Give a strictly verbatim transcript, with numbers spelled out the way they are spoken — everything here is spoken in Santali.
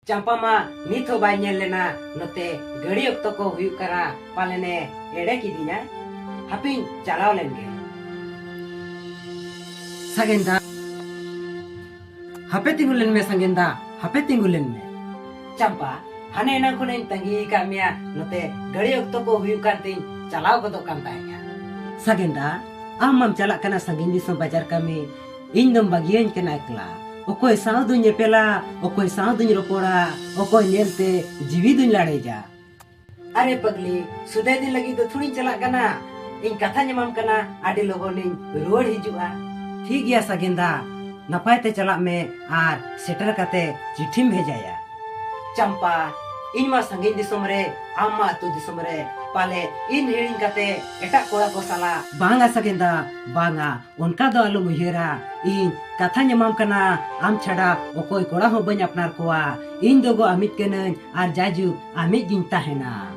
ᱪᱟᱢᱯᱟ ᱢᱟ ᱱᱤᱛ ᱦᱚᱸ ᱵᱟᱭ ᱧᱮᱞ ᱞᱮᱱᱟ, ᱱᱚᱛᱮ ᱜᱟᱹᱲᱤ ᱚᱠᱛᱚ ᱠᱚ ᱦᱩᱭᱩᱜ ᱠᱟᱱᱟ, ᱯᱟᱞᱮᱱᱮ ᱮᱲᱮ ᱠᱤᱫᱤᱧᱟ᱾ ᱦᱟᱯᱮᱧ ᱪᱟᱞᱟᱣ ᱞᱮᱱ ᱜᱮ᱾ ᱥᱟᱜᱮᱱ ᱫᱟ, ᱦᱟᱯᱮ ᱛᱤᱸᱜᱩ ᱞᱮᱱ ᱢᱮ ᱥᱟᱜᱮᱱ ᱫᱟ, ᱦᱟᱯᱮ ᱛᱤᱸᱜᱩ ᱞᱮᱱ ᱢᱮ᱾ ᱪᱟᱢᱯᱟ, ᱦᱟᱱᱮ ᱮᱱᱟᱝ ᱠᱷᱚᱱᱤᱧ ᱛᱟᱺᱜᱤ ᱟᱠᱟᱫ ᱢᱮᱭᱟ, ᱱᱚᱛᱮ ᱜᱟᱹᱲᱤ ᱚᱠᱛᱚ ᱠᱚ ᱦᱩᱭᱩᱜ ᱠᱟᱱ ᱛᱤᱧ ᱪᱟᱞᱟᱣ ᱜᱚᱫᱚᱜ ᱠᱟᱱ ᱛᱟᱦᱮᱸᱫᱼᱟ᱾ ᱥᱟᱜᱮᱱ ᱫᱟ, ᱟᱢ ᱢᱟᱢ ᱪᱟᱞᱟᱜ ᱠᱟᱱᱟ ᱥᱟᱺᱜᱤᱧ ᱫᱤᱥᱚᱢ ᱵᱟᱡᱟᱨ ᱠᱟᱹᱢᱤ, ᱤᱧ ᱫᱚᱢ ᱵᱟᱹᱜᱤᱭᱟᱹᱧ ᱠᱟᱱᱟ ᱮᱠᱞᱟ᱾ ᱚᱠᱚᱭ ᱥᱟᱶ ᱫᱩᱧ ᱧᱮᱯᱮᱞᱟ, ᱚᱠᱚᱭ ᱥᱟᱶ ᱫᱩᱧ ᱨᱚᱯᱚᱲᱟ, ᱚᱠᱚᱭ ᱧᱮᱞᱛᱮ ᱡᱤᱣᱤ ᱫᱩᱧ ᱞᱟᱲᱮᱡᱟ᱾ ᱟᱨᱮ ᱯᱟᱜᱽᱞᱤ, ᱥᱩᱫᱟᱹᱭ ᱫᱤᱱ ᱞᱟᱹᱜᱤᱫ ᱫᱚ ᱛᱷᱩᱲᱤᱧ ᱪᱟᱞᱟᱜ ᱠᱟᱱᱟ᱾ ᱤᱧ ᱠᱟᱛᱷᱟᱧ ᱮᱢᱟᱢ ᱠᱟᱱᱟ, ᱟᱹᱰᱤ ᱞᱚᱜᱚᱱᱤᱧ ᱨᱩᱣᱟᱹᱲ ᱦᱤᱡᱩᱜᱼᱟ᱾ ᱴᱷᱤᱠ ᱜᱮᱭᱟ ᱥᱟᱜᱮᱱ ᱫᱟ, ᱱᱟᱯᱟᱭ ᱛᱮ ᱪᱟᱞᱟᱜ ᱢᱮ ᱟᱨ ᱥᱮᱴᱮᱨ ᱠᱟᱛᱮ ᱪᱤᱴᱷᱤᱢ ᱵᱷᱮᱡᱟᱭᱟ᱾ ᱪᱟᱢᱯᱟ, ᱤᱧ ᱢᱟ ᱥᱟᱺᱜᱤᱧ ᱫᱤᱥᱚᱢ ᱨᱮ, ᱟᱢ ᱢᱟ ᱟᱹᱛᱩ ᱫᱤᱥᱚᱢ ᱨᱮ, ᱯᱟᱞᱮ ᱤᱧ ᱦᱤᱲᱤᱧ ᱠᱟᱛᱮ ᱮᱴᱟᱜ ᱠᱚᱲᱟ ᱠᱚ ᱥᱟᱞᱟᱜ᱾ ᱵᱟᱝᱟ ᱥᱟᱜᱮᱱ ᱫᱟ, ᱵᱟᱝᱟ, ᱚᱱᱠᱟ ᱫᱚ ᱟᱞᱚᱢ ᱩᱭᱦᱟᱹᱨᱟ᱾ ᱤᱧ ᱠᱟᱛᱷᱟᱧ ᱮᱢᱟᱢ ᱠᱟᱱᱟ, ᱟᱢ ᱪᱷᱟᱰᱟ ᱚᱠᱚᱭ ᱠᱚᱲᱟ ᱦᱚᱸ ᱵᱟᱹᱧ ᱟᱯᱱᱟᱨ ᱠᱚᱣᱟ᱾ ᱤᱧ ᱫᱚ ᱜᱚ ᱟᱢᱤᱡ ᱠᱟᱹᱱᱟᱹᱧ ᱟᱨ ᱡᱟᱭᱡᱩᱜᱽ ᱟᱢᱤᱡ ᱜᱤᱧ ᱛᱟᱦᱮᱱᱟ᱾